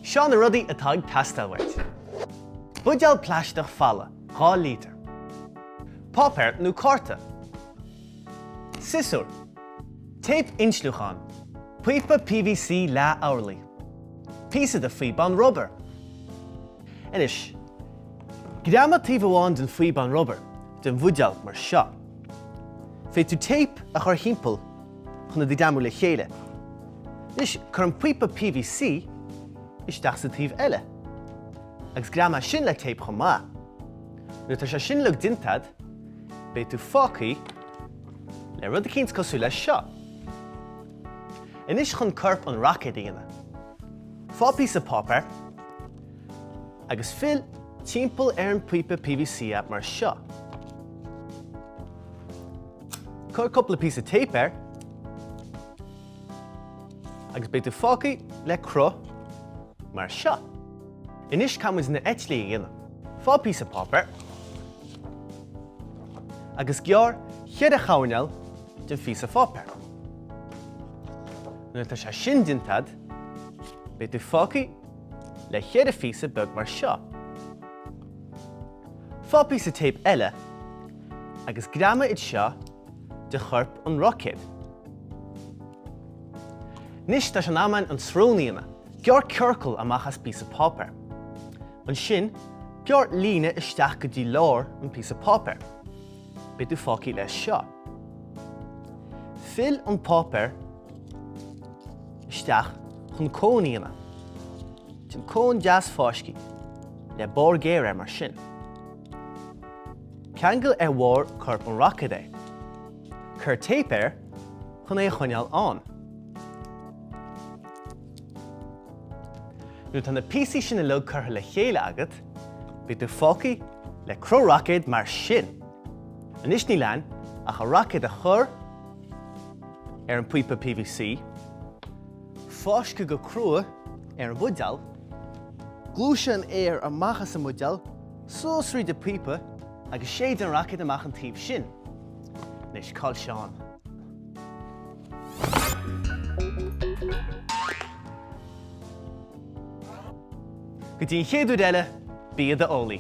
Seo na rudaí atá ag teastáil uait. Buidéal plaisteach folamh, 2 lítear. Páipéar nó cárta. Siosúr. Téip insliúcháin. Píopa PVC leath-orlaí. Píosa de phíobán rubair. Anois, greamaigh taobh amháin den phíobán rubair den bhuidéal mar seo. Féadfaidh tú téip a chur thimpeall chun iad a ghreamú le chéile. Anois, cuir an píopa PVC isteach sa taobh eile agus greamaigh sin le téip chomh maith. Nuair atá sé sin uilig déanta agat, beidh tú fágtha le rud eicínt cosúil leis seo. Anois chun corp an roicéid a dhéanamh. Faigh píosa páipéir agus fill timpeall ar an bpíopa PVC é mar seo. Cuir cúpla píosa téip air agus beidh tú fágtha le cruth mar seo. Anois caithfidh muid na eitlí a dhéanamh. Faigh píosa páipéir agus gearr cheithre choirnéal den phíosa pháipéir. Nuair atá sé sin déanta agat, beidh tú fágtha le cheithre phíosa beag mar seo. Faigh píosa téip eile agus greamaigh iad seo de chorp an roicéid. Anois tá sé in am againn an srón a dhéanamh. Gearr ciorcal amach as píosa páipéir. Ansin, gearr líne isteach go dtí lár an píosa páipéir. Beidh tú fágtha leis seo. Fill an páipéar isteach chun cón a dhéanamh. Déan cón deas fáiscthe le barr géar air mar sin. Ceangail ar bharr corp an roicéid é. Cuir téip air chun é a choinneáil ann. Nuair atá na píosaí sin uilig curtha le chéile agat, beidh tú fágtha le cruth roicéid mar sin! Anois níl ann ach an roicéad a chur ar an bpíopa PVC, fáisceadh go crua ar an bhuidéal, gluaiseann an aer amach as an mbuidéal, suas thríd an bpíopa agus séid an roicéad amach an taobh sin. Anois, cá'il Seán? Go dtí an chéad uair eile, bí i d'eolaí!